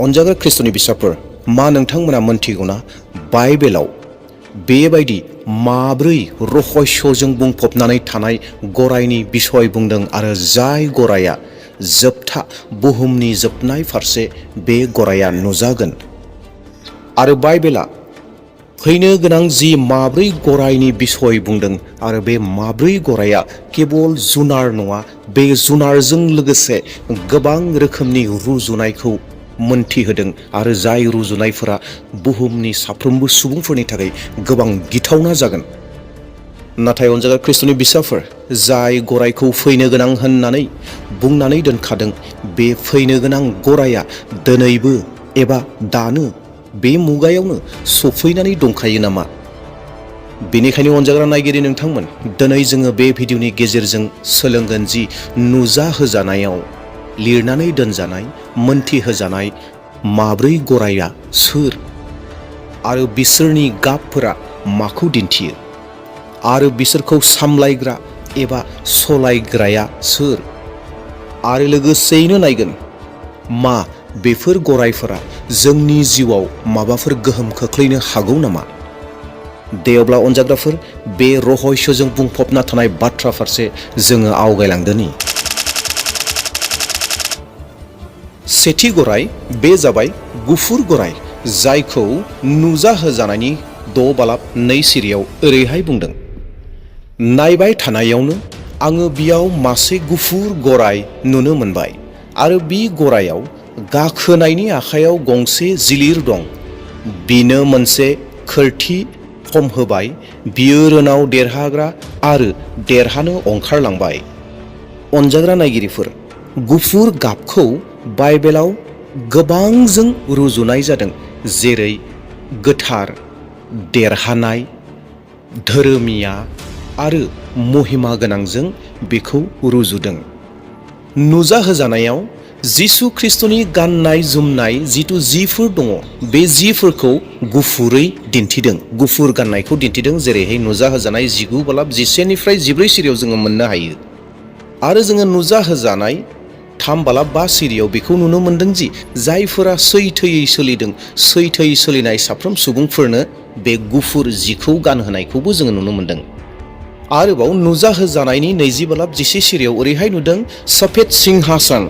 अनजाग्रा ख्रिस्ट'नि बिसाफोर मा नोंथांमोना मोनथिगौना बाइबेलाव बेबायदि माब्रै रहस्यजों बुंफबनानै थानाय गरायनि बिसय बुंदों आरो जाय गराया जोबथा बुहुमनि जोबनाय फारसे बे गराया नुजागोन आरो बाइबेला फैनो गोनां जि माब्रै गरायनि बिसय बुंदों आरो बे माब्रै गराया केवल जुनार नङा बे जुनारजों लोगोसे गोबां रोखोमनि रुजुनायखौ मोनथिहोदों आरो जाय रुजुनायफोरा बुहुमनि साफ्रोमबो सुबुंफोरनि थाखाय गोबां गिथावना जागोन। नाथाय अनजाग्रा ख्रिस्ट'नि बिसाफोर जाय गरायखौ फैनो गोनां होननानै बुंनानै दोनखादों बे फैनो गोनां गराया दिनैबो एबा दानो बे मुगायावनो सफैनानै दंखायो नामा? बेनिखायनो अनजाग्रा नायगिरि नोंथांमोन दिनै जोङो बे भिडिअनि गेजेरजों सोलोंगोन जि नुजाहोजानायाव लिरनानै दोनजानाय मोनथिहोजानाय माब्रै गराया सोर आरो बिसोरनि गाबफोरा माखौ दिन्थियो आरो बिसोरखौ सामलायग्रा एबा सलायग्राया सोर आरो लोगोसेयैनो नायगोन मा बेफोर गरायफोरा जोंनि जिउआव माबाफोर गोहोम खोख्लैनो हागौ नामा? दे अब्ला अनजाग्राफोर बे रहस्यजों बुंफबना थानाय बाथ्रा फारसे जोङो आवगायलांदोनि। सेथि गराय बे जाबाय गुफुर गराय जायखौ नुजाहोजानायनि 6 बालाब 2 सिरियाव ओरैहाय बुंदों। नायबाय थानायावनो आङो बियाव मासे गुफुर गराय नुनो मोनबाय आरो बि गरायाव गाखोनायनि आखायाव गंसे जिलिर दं। बिनो मोनसे खोरथि हमहोबाय। बियो रोनाव देरहाग्रा आरो देरहानो ओंखारलांबाय। अनजाग्रा नायगिरिफोर गुफुर गाबखौ बाइबेलाव गोबांजों रुजुनाय जादों जेरै गोथार, देरहानाय, धोरोमिया आरो महिमा गोनांजों बेखौ रुजुदों। नुजाहोजानायाव जिसु ख्रिस्ट'नि गाननाय जोमनाय जिथु जिफोर दङ बे जिफोरखौ गुफुरै दिन्थिदों, गुफुर गाननायखौ दिन्थिदों जेरैहाय नुजाहोजानाय 19 बालाब 11 निफ्राय 14 सिरियाव जोङो मोननो हायो। आरो जोङो नुजाहोजानाय 3 बालाब 5 सिरियाव बेखौ नुनो मोनदों जि जायफोरा सैथोयै सोलिदों सैथोयै सोलिनाय साफ्रोम सुबुंफोरनो बे गुफुर जिखौ गानहोनायखौबो जोङो नुनो मोनदों। आरोबाव नुजाहोजानायनि 20 बालाब 11 सिरियाव ओरैहाय नुदों सफेद सिंहासन,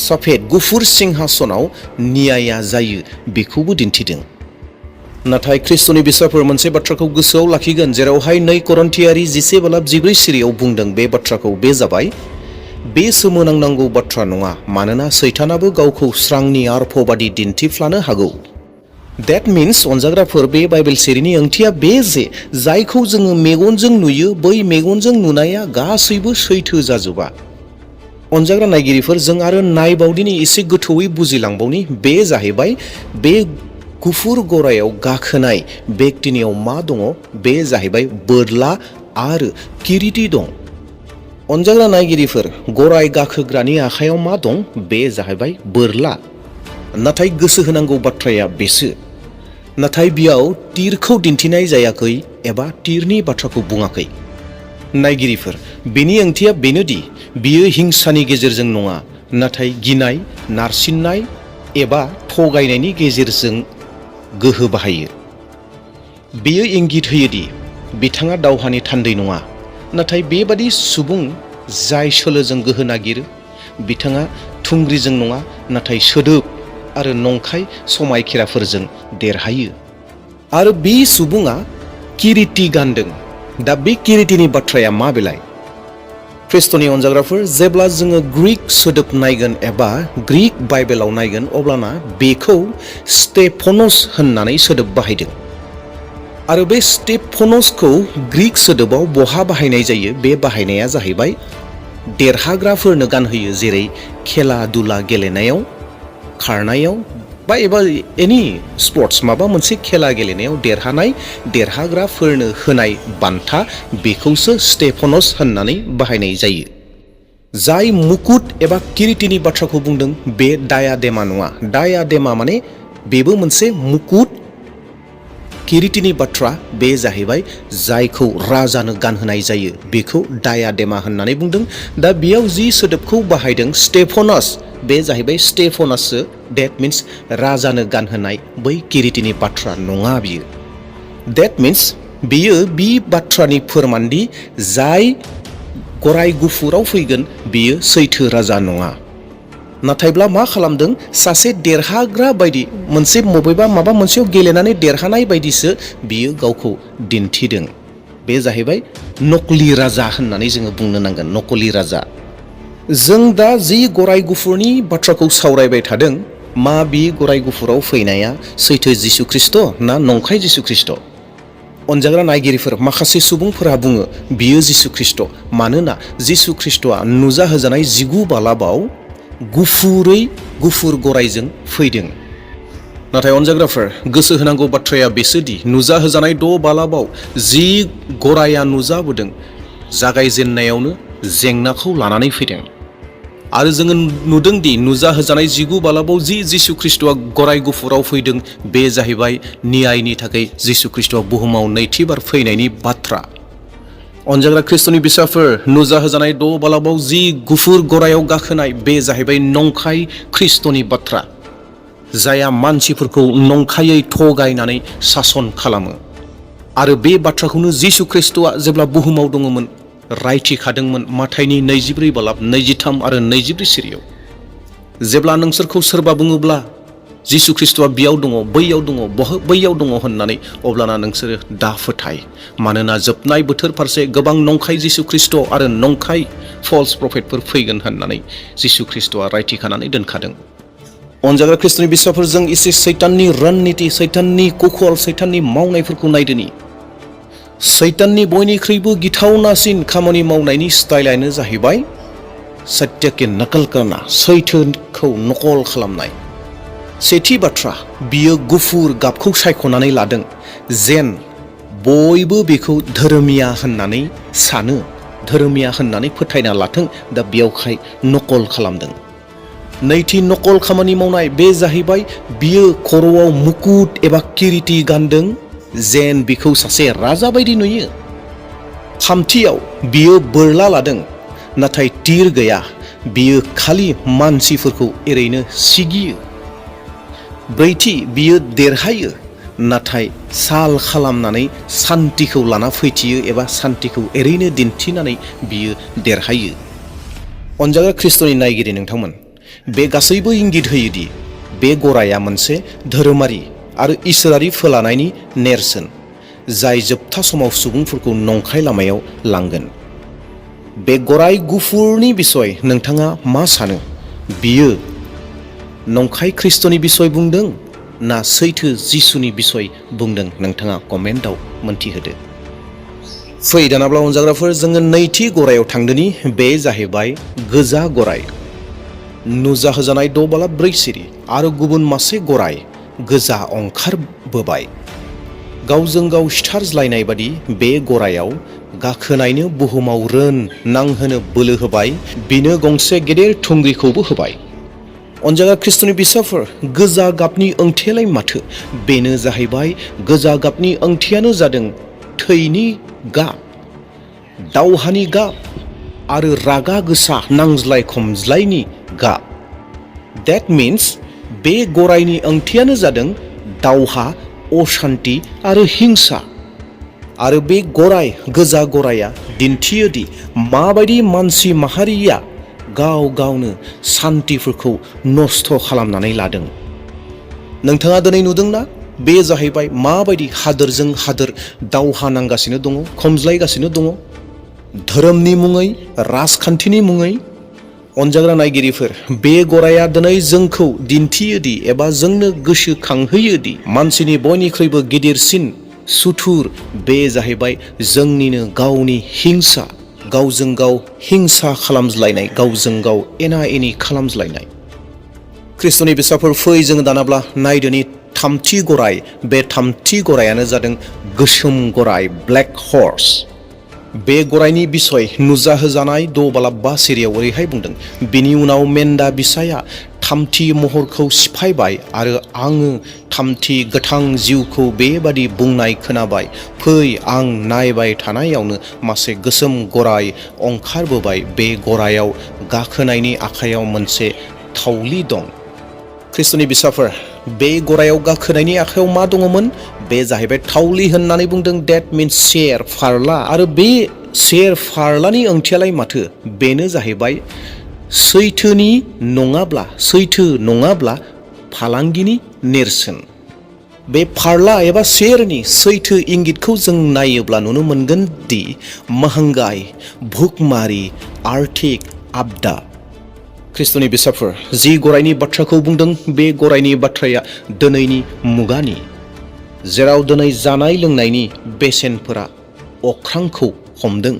सफेद गुफुर सिंहासनाव न्याया जायो बेखौबो दिन्थिदों। नाथाय ख्रिस्ट'नि बिसाफोर मोनसे बाथ्राखौ गोसोआव लाखिगोन जेरावहाय 2 करन्थियारि 11 बालाब 14 सिरियाव बुंदों बे बाथ्राखौ बे जाबाय बे सोमोनांनांगौ बाथ्रा नङा मानोना सैतानाबो गावखौ स्रांनि आर्फबादि दिन्थिफ्लानो हागौ। That means अनजाग्राफोर बे बाइबेल सेरिनि ओंथिया बे जे जायखौ जोङो मेगनजों नुयो बै मेगनजों नुनाया गासैबो सैथो जाजोबा। अनजाग्रा नायगिरिफोर जों आरो नायबावदिनि एसे गोथौयै बुजिलांबावनि बे जाहैबाय बे गुफुर गरायाव गाखोनाय बेक्तिनियाव मा दङ बे जाहैबाय बोरला आरो किरिटि दं। अनजाग्रा नायगिरिफोर गराय गाखोग्रानि आखायाव मा दं बे जाहैबाय बोरला। नाथाय गोसो होनांगौ बाथ्राया बेसो नाथाय बियाव तीरखौ दिन्थिनाय जायाखै एबा तीरनि बाथ्राखौ बुङाखै। नायगिरिफोर बेनि ओंथिया बेनोदि बियो हिंसानि गेजेरजों नङा नाथाय गिनाय, नारसिननाय एबा थगायनायनि गेजेरजों गोहो बाहायो। बेयो इंगित होयोदि बिथाङा दावहानि थान्दै नङा नाथाय बेबादि सुबुं जाय सोलोजों गोहो नागिरो बिथाङा थुंग्रिजों नङा नाथाय सोदोब आरो नंखाय समायखिराफोरजों देरहायो। आरो बे सुबुङा किरिटि गानदों। दा बे किरिटिनि बाथ्राया मा बेलाय? ख्रिस्ट'नि अनजाग्राफोर जेब्ला जोङो ग्रीक सोदोब नायगोन एबा ग्रीक बाइबेलाव नायगोन अब्लाना बेखौ स्टेफनस होननानै सोदोब बाहायदों। आरो बे स्टेफनसखौ ग्रीक सोदोबाव बहा बाहायनाय जायो बे बाहायनाया जाहैबाय देरहाग्राफोरनो गानहोयो जेरै खेला दुला गेलेनायाव, खारनायाव बा एबा एनि स्पर्ट्स माबा मोनसे खेला गेलेनायाव देरहाग्राफोरनो होनाय बान्था बेखौसो स्टेफनस होननानै बाहायनाय जायो। जाय मुकुट एबा किरिटिनि बाथ्राखौ बुंदों बे डायाडेमा नङा। डायाडेमा माने बेबो मोनसे मुकुट। किरिटिनि बाथ्रा बे जाहैबाय जायखौ राजानो गानहोनाय जायो बेखौ डायाडेमा होननानै बुंदों। दा बेयाव जि सोदोबखौ बाहायदों स्टेफनस बे जाहैबाय स्टेफनासो डेट मिन्स राजानो गानहोनाय बै किरिटिनि बाथ्रा नङा बियो। डेट मिन्स बियो बि बाथ्रानि फोरमानदि जाय गराय गुफुराव फैगोन बियो सैथो राजा नङा। नाथायब्ला मा खालामदों सासे देरहाग्रा बायदि मोनसे बबेबा माबा मोनसेयाव गेलेनानै देरहानाय बायदिसो बियो गावखौ दिन्थिदों। बे जाहैबाय नकलि राजा होननानै जोङो बुंनो नांगोन, नकलि राजा। जों दा जि गराय गुफुरनि बाथ्राखौ सावरायबाय थादों, मा बि गराय गुफुराव फैनाया सैथो जिसु ख्रिस्ट' ना नंखाय जिसु ख्रिस्ट'? अनजाग्रा नायगिरिफोर माखासे सुबुंफोरा बुङो बियो जिसु ख्रिस्ट', मानोना जिसु ख्रिस्ट'आ नुजाहोजानाय 19 बालाबाव गुफुर गरायजों फैदों। नाथाय अनजाग्राफोर गोसो होनांगौ बाथ्राया बेसोदि नुजाहोजानाय 6 बालाबाव जि गराया नुजाबोदों जागायजेननायावनो जेंनाखौ लानानै फैदों। आरो जोङो नुदोंदि नुजाहोजानाय 19 बालाबाव जि जिसु ख्रिस्ट'आ गराय गुफुराव फैदों बे जाहैबाय न्यायनि थाखाय जिसु ख्रिस्ट'आ बुहुमाव नैथिबार फैनायनि बाथ्रा। अनजाग्रा ख्रिस्ट'नि बिसाफोर नुजाहोजानाय 6 बालाबाव जि गुफुर गरायाव गाखोनाय बे जाहैबाय नंखाय ख्रिस्ट'नि बाथ्रा, जाया मानसिफोरखौ नंखायै थगायनानै सासन खालामो। आरो बे बाथ्राखौनो जिसु ख्रिस्ट'आ जेब्ला बुहुमाव दङमोन रायथिखादोंमोन माथाइनि 24 बालाब 23 आरो 24 सिरियाव। जेब्ला नोंसोरखौ सोरबा बुङोब्ला जिसु ख्रिस्ट'आ बेयाव दङ, बैयाव दङ, बैयाव दङ होननानै, अब्लाना नोंसोरो दा फोथाय, मानोना जोबनाय बोथोर फारसे गोबां नंखाय जिसु ख्रिस्ट' आरो नंखाय फल्स प्रफेटफोर फैगोन होननानै जिसु ख्रिस्ट'आ रायथिखानानै दोनखादों। अनजाग्रा ख्रिस्ट'नि बिसाफोरजों एसे सैताननि रननिति, सैताननि कुखल, सैताननि मावनायफोरखौ नायदोनि। सैताननि बयनिख्रुइबो गिथावनासिन खामानि मावनायनि स्टाइलानो जाहैबाय सत्यके नकल करना, सैथोखौ नकल खालामनाय। सेथि बाथ्रा, बियो गुफुर गाबखौ सायख'नानै लादों जेन बयबो बेखौ धोरोमिया होननानै सानो, धोरोमिया होननानै फोथायना लाथों, दा बेयावहाय नकल खालामदों। नैथि नकल खामानि मावनाय बे जाहैबाय बियो खर'आव मुकुट एबा किरिटि गानदों जेन बिखौ सासे राजा बायदि नुयो। थामथियाव बियो बोरला लादों नाथाय तीर गैया, बियो खालि मानसिफोरखौ ओरैनो सिगियो। ब्रैथि, बियो देरहायो नाथाय साल खालामनानै सान्तिखौ लाना फैथियो एबा सान्तिखौ ओरैनो दिन्थिनानै बियो देरहायो। अनजाग्रा ख्रिस्ट'नि नायगिरि नोंथांमोन, बे गासैबो इंगित होयोदि बे गराया मोनसे धोरोमारि आरो इसोरारि फोलानायनि नेरसोन, जाय जोबथा समाव सुबुंफोरखौ नंखाय लामायाव लांगोन। बे गराय गुफुरनि बिसय नोंथाङा मा सानो? बियो नंखाय ख्रिस्ट'नि बिसय बुंदों ना सैथो जिसुनि बिसय बुंदों? नोंथाङा कमेन्टआव मोन्थिहोदो। फै दानाब्ला अनजाग्राफोर जोङो नैथि गरायाव थांदोनि, बे जाहैबाय गोजा गराय। नुजाहोजानाय 6 बालाब 4 सिरि आरो गुबुन मासे गराय गोजा ओंखारबोबाय। गावजों गाव सिथारज्लायनाय बादि बे गरायाव गाखोनायनो बुहुमाव रोन नांहोनो बोलो होबाय, बिनो गंसे गेदेर थुंग्रिखौबो होबाय। अनजाग्रा ख्रिस्ट'नि बिसाफोर, गोजा गाबनि ओंथियालाय माथो? बेनो जाहैबाय गोजा गाबनि ओंथियानो जादों थैनि गाब, दावहानि गाब आरो रागा गोसा नांज्लाय खमज्लायनि गाब। That means बे गरायनि ओंथियानो जादों दावहा, अशान्ति आरो हिंसा। आरो बे गराय, गोजा गराया दिन्थियोदि माबायदि मानसि माहारिया गाव गावनो सान्तिफोरखौ नस्थ' खालामनानै लादों। नोंथाङा दिनै नुदोंना? बे जाहैबाय माबायदि हादोरजों हादोर दावहा नांगासिनो दङ, खमज्लायगासिनो दङ, धोरोमनि मुङै, राजखान्थिनि मुङै। अनजाग्रा नायगिरिफोर, बे गराया दिनै जोंखौ दिन्थियोदि एबा जोंनो गोसोखांहोयोदि मानसिनि बयनिख्रुइबो गिदिरसिन सुथुर बे जाहैबाय जोंनिनो गावनि हिंसा, गावजों गाव हिंसा खालामज्लायनाय, गावजों गाव एना एनि खालामज्लायनाय। ख्रिस्ट'नि बिसाफोर, फै जों दानाब्ला नायदोनि थामथि गराय। बे थामथि गरायानो जादों गोसोम गराय, ब्लेक हर्स। बे गरायनि बिसय नुजाहोजानाय 6 बालाब 5 सिरियाव ओरैहाय बुंदों, बिनि उनाव मेन्दा बिसाया थामथि महरखौ सिफायबाय आरो आङो थामथि गोथां जिउखौ बेबादि बुंनाय खोनाबाय, फै आं नायबाय थानायावनो मासे गोसोम गराय ओंखारबोबाय। बे गरायाव गाखोनायनि आखायाव मोनसे थावलि दं। ख्रिस्ट'नि बिसाफोर, बे गरायाव गाखोनायनि आखायाव मा दङमोन? बे जाहैबाय थावलि होननानै बुंदों। डेट मिन्स सेर, फारला। आरो बे सेर फारलानि ओंथियालाय माथो? बेनो जाहैबाय सैथो नङाब्ला फालांगिनि नेरसोन। बे फारला एबा सेरनि सैथो इंगितखौ जों नायोब्ला नुनो मोनगोन दि महंगाई, भुखमारि, आर्थिक आपदा। ख्रिस्ट'नि बिसाफोर, जि गरायनि बाथ्राखौ बुंदों, बे गरायनि बाथ्राया दिनैनि मुगानि, जेराव दिनै जानाय लोंनायनि बेसेनफोरा अख्रांखौ हमदों।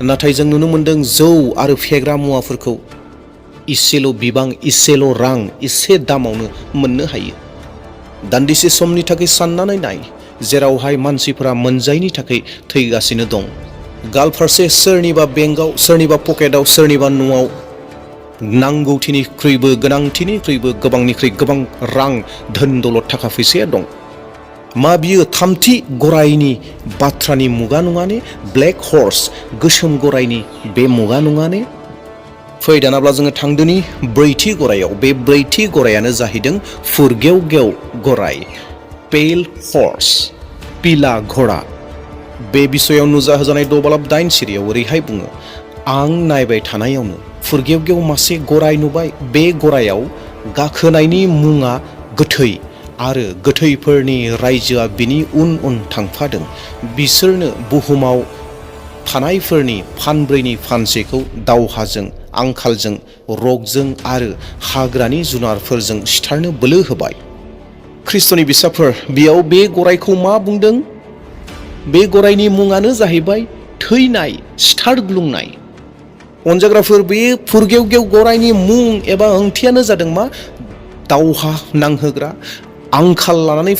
नाथाय जों नुनो मोनदों जौ आरो फेग्रा मुवाफोरखौ इसेल' बिबां, इसेल' रां, इसे दामावनो मोननो हायो। दान्दिसे समनि थाखाय साननानै नाय, जेरावहाय मानसिफोरा मोनजायैनि थाखाय थैगासिनो दं। गालफारसे सोरनिबा बेंकआव, सोरनिबा पकेटाव, सोरनिबा न'आव नांगौथिनिख्रुइबो, गोनांथिनिख्रुइबो गोबांनिख्रुइ गोबां रां, धोन दौलत, थाखा फैसाया दं। मा बियो थामथि गरायनि बाथ्रानि मुगा नङा ने? ब्लेक हर्स, गोसोम गरायनि बे मुगा नङा ने? फै दानाब्ला जोङो थांदोनि ब्रैथि गरायाव। बे ब्रैथि गरायानो जाहैदों फुरगेवगेव गराय, पेल हर्स, पिला घोड़ा। बे बिसयाव नुजाहोजानाय 6/9 सिरियाव ओरैहाय बुङो, आं नायबाय थानायावनो फुरगेवगेव मासे गराय नुबाय। बे गरायाव गाखोनायनि मुङा गोथै, आरो गोथैफोरनि रायजोआ बिनि उन उन थांफादों। बिसोरनो बुहुमाव थानायफोरनि फानब्रैनि फानसेखौ दावहाजों, आंखालजों, रगजों आरो हाग्रानि जुनारफोरजों सिथारनो बोलो होबाय। ख्रिस्ट'नि बिसाफोर, बेयाव बे गरायखौ मा बुंदों? बे गरायनि मुङानो जाहैबाय थैनाय, सिथारग्लुंनाय। अनजाग्राफोर, बे फुरगेवगेव गरायनि मुं एबा ओंथियानो जादों मा? दावहा नांहोग्रा, आंखाल लानानै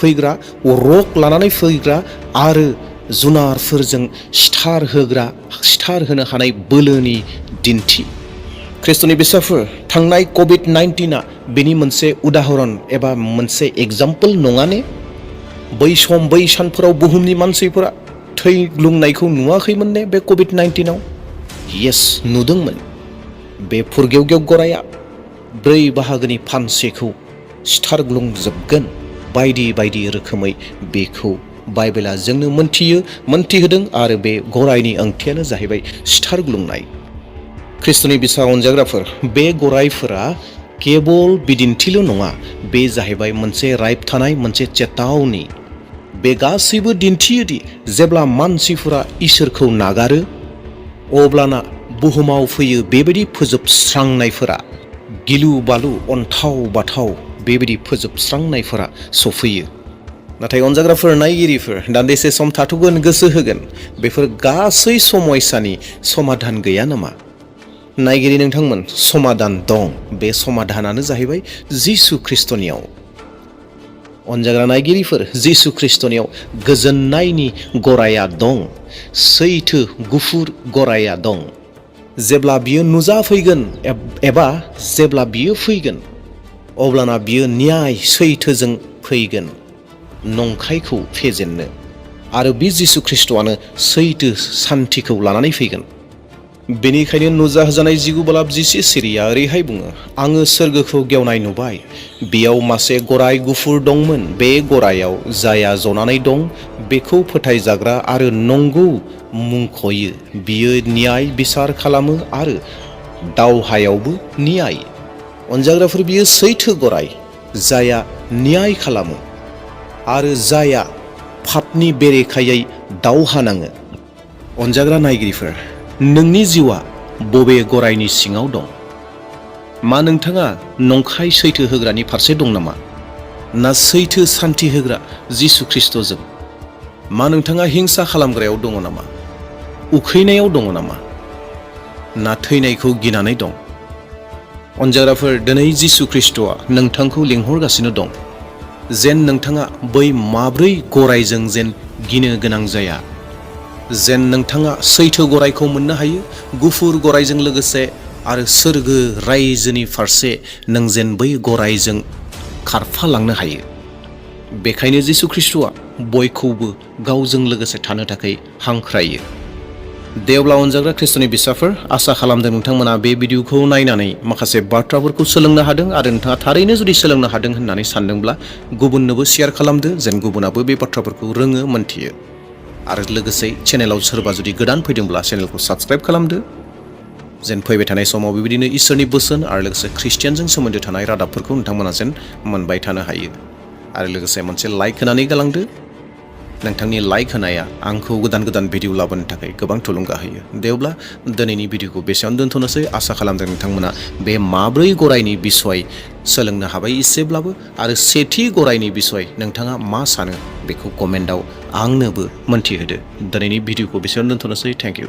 फैग्रा, रग लानानै फैग्रा आरो जुनारफोरजों सिथारहोनो हानाय बोलोनि दिन्थि। ख्रिस्ट'नि बिसाफोर, थांनाय कभिड-19 बेनि मोनसे उदाहरन एबा मोनसे एग्जाम्पल नङा ने? बै सम, बै सानफोराव बुहुमनि मानसिफोरा थैग्लुंनायखौ नुवाखैमोन ने? बे कभिड-19 येस, नुदोंमोन। बे फुरगेवगेव गराया 4 बाहागोनि फानसेखौ सिथारग्लुंजोबगोन। बायदि बायदि रोखोमै बेखौ बाइबेला जोंनो मोनथिहोदों, आरो बे गरायनि ओंथियानो जाहैबाय सिथारग्लुंनाय। ख्रिस्ट'नि बिसा अनजाग्राफोर, बे गरायफोरा केबल बिदिन्थिल' नङा, बे जाहैबाय मोनसे रायबथानाय, मोनसे चेतावनी। बे गासैबो दिन्थियोदि जेब्ला मानसिफोरा इसोरखौ नागारो, अब्लाना बुहुमाव फैयो बेबायदि फोजोबस्रांनायफोरा, गिलु बालु, अन्थाव बाथाव बेबायदि फोजोबस्रांनायफोरा सफैयो। नाथाय अनजाग्राफोर, नायगिरिफोर, दान्दिसे सम थाथ'गोन, गोसो होगोन। बेफोर गासै समयसानि समाधान गैया नामा? नायगिरि नोंथांमोन, समाधान दं। बे समाधानानो जाहैबाय जिसु ख्रिस्ट'नियाव। अनजाग्रा नायगिरिफोर, जिसु ख्रिस्ट'नियाव गोजोननायनि गराया दं, सैथो गुफुर गराया दं। जेब्ला बियो नुजाफैगोन एबा जेब्ला बियो फैगोन, अब्लाना बियो न्याय, सैथोजों फैगोन, नंखायखौ फेजेननो। आरो बे जिसु ख्रिस्ट'आनो सैथो, सान्थिखौ लानानै फैगोन। बेनिखायनो नुजाहोजानाय 19:10 सिरिया ओरैहाय बुङो, आङो सोरगोखौ गेवनाय नुबाय, बेयाव मासे गराय गुफुर दंमोन। बे गरायाव जाया जनानै दं, बेखौ फोथायजाग्रा आरो नंगौ मुंख'यो। बियो न्याय बिसार खालामो आरो दावहायावबो न्याय। अनजाग्राफोर, बियो सैथो गराय, जाया न्याय खालामो आरो जाया पापनि बेरेखायै दावहा नाङो। अनजाग्रा नायगिरिफोर, नोंनि जिउआ बबे गरायनि सिङाव दं? मा नोंथाङा नंखाय सैथो होग्रानि फारसे दं नामा? ना सैथो सान्थि होग्रा जिसु ख्रिस्ट'जों? मा नोंथाङा हिंसा खालामग्रायाव दङ नामा? उखैनायाव दङ नामा? ना थैनायखौ गिनानै दं? अनजाग्राफोर, दिनै जिसु ख्रिस्ट'आ नोंथांखौ लिंहरगासिनो दं, जेन नोंथाङा बै 4 गरायजों जेन गिनो गोनां जाया। जेन नोंथाङा सैथो गरायखौ मोननो हायो, गुफुर गरायजों लोगोसे, आरो सोरगो रायजोनि फारसे नों जेन बै गरायजों खारफालांनो हायो। बेखायनो जिसु ख्रिस्ट'आ बयखौबो गावजों लोगोसे थानो थाखाय हांख्रायो। दे अब्ला अनजाग्रा ख्रिस्ट'नि बिसाफोर आसा खालामदों नोंथांमोना बे भिडिअखौ नायनानै माखासे बाथ्राफोरखौ सोलोंनो हादों आरो नोंथाङा थारैनो जुदि सोलोंनो हादों होननानै सानदोंब्ला गुबुननोबो शेयार खालामदो जेन गुबुनाबो बे बाथ्राफोरखौ रोङो मोनथियो आरो लोगोसे चेनेलाव सोरबा जुदि गोदान फैदोंब्ला चेनेलखौ साबस्क्राइब खालामदो जेन फैबाय थानाय समाव बेबायदिनो इसोरनि बोसोन आरो लोगोसे ख्रिस्टियानजों सोमोन्दो थानाय रादाबफोरखौ नोंथांमोना जेन मोनबाय थानो हायो आरो लोगोसे मोनसे लाइक होनानै गालांदो नोंथांनि लाइक होनाया आंखौ गोदान गोदान भिडिअ लाबोनो थाखाय गोबां थुलुंगा होयो दे अब्ला दिनैनि भिडिअखौ बेसेयावनो दोनथ'नोसै आसा खालामदों नोंथांमोना बे माब्रै गरायनि बिसय सोलोंनो हाबाय एसेब्लाबो आरो सेथि गरायनि बिसय नोंथाङा मा सानो बेखौ कमेन्टआव आंनोबो मोनथिहोदो दिनैनि भिडिअखौ बेसेयावनो दोनथ'नोसै थेंक इउ